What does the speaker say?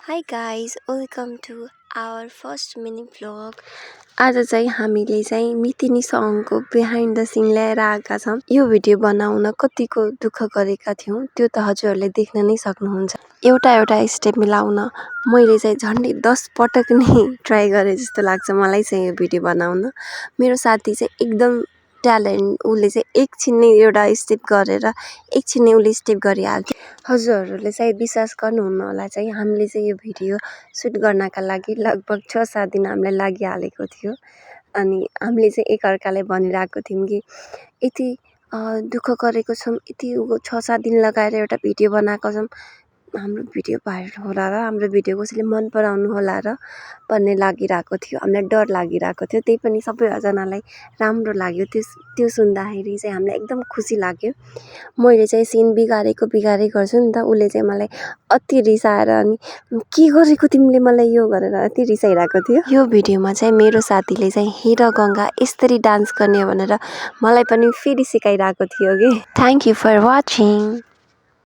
Hi guys, welcome to our first mini vlog. आज चाहिँ हामीले चाहिँ मितिनी सङको बिहाइन्ड द सिन ल्याएर आएका छौँ। यो भिडियो बनाउन कतिको दुःख गरेका थियौँ त्यो त हजुरहरूले देख्न नै सक्नुहुन्छ। एउटा एउटा स्टेप मिलाउन मैले चाहिँ झन्डै 10 पटक नै ट्राई गरे जस्तो लाग्छ मलाई चाहिँ यो भिडियो बनाउन। मेरो साथी चाहिँ एकदम ट्यालेन्ट, उसले चाहिँ एकछिन नै एउटा स्टेप गरेर एकछिन नै उसले स्टेप गरिहाल्थ्यो। हजुरहरूले सायद विश्वास गर्नुहुन्न होला चाहिँ हामीले चाहिँ यो भिडियो सुट गर्नका लागि लगभग 6-7 दिन हामीलाई लागिहालेको थियो। अनि हामीले चाहिँ एकअर्कालाई भनिरहेको थियौँ कि यति दुःख गरेको छौँ, यति 6-7 दिन लगाएर एउटा भिडियो बनाएको छौँ, हाम्रो भिडियो भाइरल होला र हाम्रो भिडियो कसैले मन पराउनु होला र भन्ने लागिरहेको थियो। हामीलाई डर लागिरहेको थियो। त्यही पनि सबैजनालाई राम्रो लाग्यो। त्यो सुन्दाखेरि चाहिँ हामीलाई एकदम खुसी लाग्यो। मैले चाहिँ सिन बिगारै गर्छु नि त, उसले चाहिँ मलाई अति रिसाएर अनि के गरेको तिमीले मलाई यो गरेर अति रिसाइरहेको थियो। यो भिडियोमा चाहिँ मेरो साथीले चाहिँ हेर गङ्गा यसरी डान्स गर्ने भनेर मलाई पनि फेरि सिकाइरहेको थियो कि। Thank you for watching.